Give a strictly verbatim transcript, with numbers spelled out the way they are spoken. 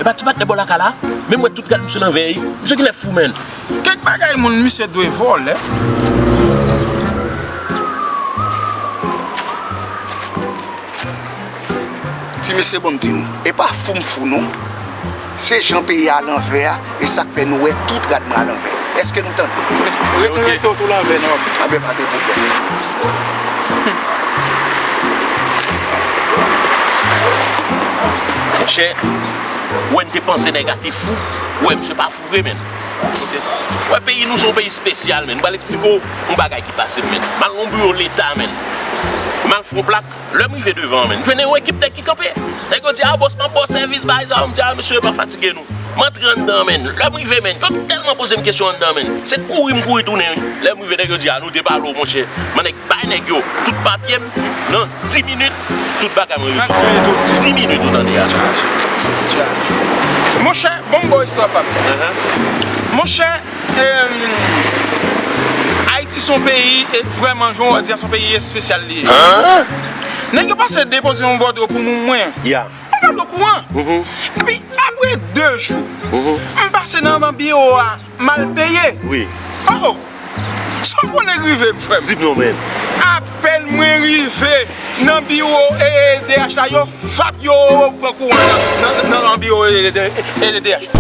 Pati patnè bò lakay la, men m wè tout rad misye nan vèy. Misye genlè fou, menn. Kèk bagay moun misye dwe vòlè. Ti mesye, bon, m di nou, e pa fou m fou non. Se jan peyi a lanvè a, e sa k fè nou wè tout rad mwen a lanvè. Èske nou tande? Rete, rete w tou lanvè non. Anben, pa gen pwoblèm. Monchè, ou wè n te panse nèg a te fou, ou wè misye pa fou vre, menn. Ou wè peyi nou se yon peyi espesyal, menn. M pral eksplike w yon bagay ki pase m, menn. M al nan yon biwo leta, menn. M al fè yon plak. Lè m rive devan an, menn, m jwenn yon ekip nèg ki kanpe. Nèg yo di, "A, bòs, m ap ba w sèvis, bagay sa yo." M di, "A, mesye, pa fatige nou." M antre anndan an, menn. Lè m rive, menn, yo tèlman poze m kesyon anndan an, menn. Se kouri m kouri tounen, wi. Lè m rive, nèg yo di, "A, nou te pale w, monchè." Men nèg bay nèg yo tout papye m, nan dis minit, tout bagay mwen rezolve. Nan dis minit, ou di. Dis minit, ou tande a. Tchaje. Tchaje. Monchè, bon, m ba w istwa pa m. Monchè, Em, Ayiti se yon peyi, e, vrèman, jan w di a, se yon peyi espesyal li ye. Nèg yo pase depoze yon bòdwo pou moun mwen. Ya. Yon bòdwo kouran. Epi, apre de jou, m pase nan biwo a, m al peye. Wi. Oh, oh! Sa w konnen rive m, frè m? Di m non, men. Apèn mwen rive nan biwo, e, D H la, yo fap, yo pran kouran nan, nan, nan, nan biwo, e, e, e, D H.